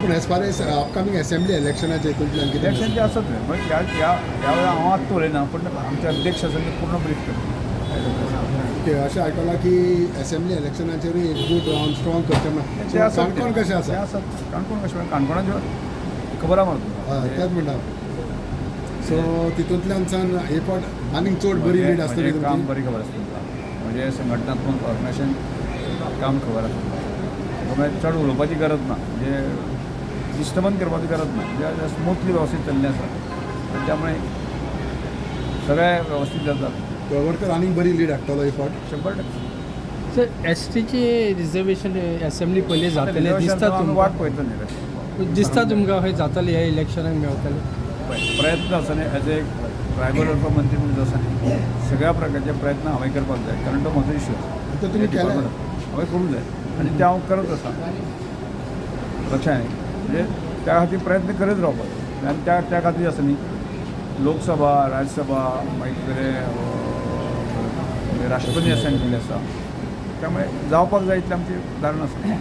पूण as far as upcoming assembly इलेक्शनाचे हितूंतल्यान कितें election जे आसत न्ही, पण ह्या ह्या ह्या वेळार हांव आत्तां उलयना, पूण आमचे अध्यक्ष आसा ते पूर्ण ब्रीफ करता. ओके, अशें आयकलां की असेंब्ली इलेक्शनाचेरूय एक बूथ रावन स्ट्रॉंग करचें ते म्हणून आसत. काणकोण कशें ते आसा? आसत. काणकोण कशें म्हणल्यार काणकोणाच्यो खबर आहा मरे तुमकां. हय, तेंच म्हणटा. सो तितूंतल्यान सान हे फावट आनीक चड बरी लीड आसतली म्हजें काम तुमची. बरी खबर आसा तुमकां. म्हजें संघटनात्मक ऑर्गनायझेशन काम खबर आसा तुमकां. म्हळ्यार चड उलोवपाची गरज ना, म्हणजे डिस्टर्बन करपाची गरज ना. म्हणजे स्मुथली व्यवस्थीत चल्लें आसा आनी त्यामुळे सगळें व्यवस्थीत जाता. तळवडकर आनीक बरी लीड हाडटलो हे फावट? 100%. सर, एसटीचे रिजर्वेशन असेंब्ली पयलीं जातलें दिसता आमी वाट तुमकां? पळयता न्ही रे. दिसता तुमकां खंय जातलें, ह्या इलेक्शनाक मेवतलें? प्रयत्न आसा न्ही, एज ए ट्रायबल वेलफेअर मंत्री म्हणून आसा न्ही, सगळ्या प्रकारचे प्रयत्न हांवें करपाक जाय, कारण तो म्हजो इशू आसा. तो तुमी केले? हांवें करूंक जाय आनी ते हांव करत आसा. लक्षात न्ही, म्हणजे त्या खातीर प्रयत्न करत रावपाक जाय आनी त्या त्या खातीर आसा न्ही, लोकसभा, राज्यसभा, मागीर कितें राष्ट्रपती असेंब्ली आसा, त्यामुळे जावपाक जाय इतली आमची धारणा आसा.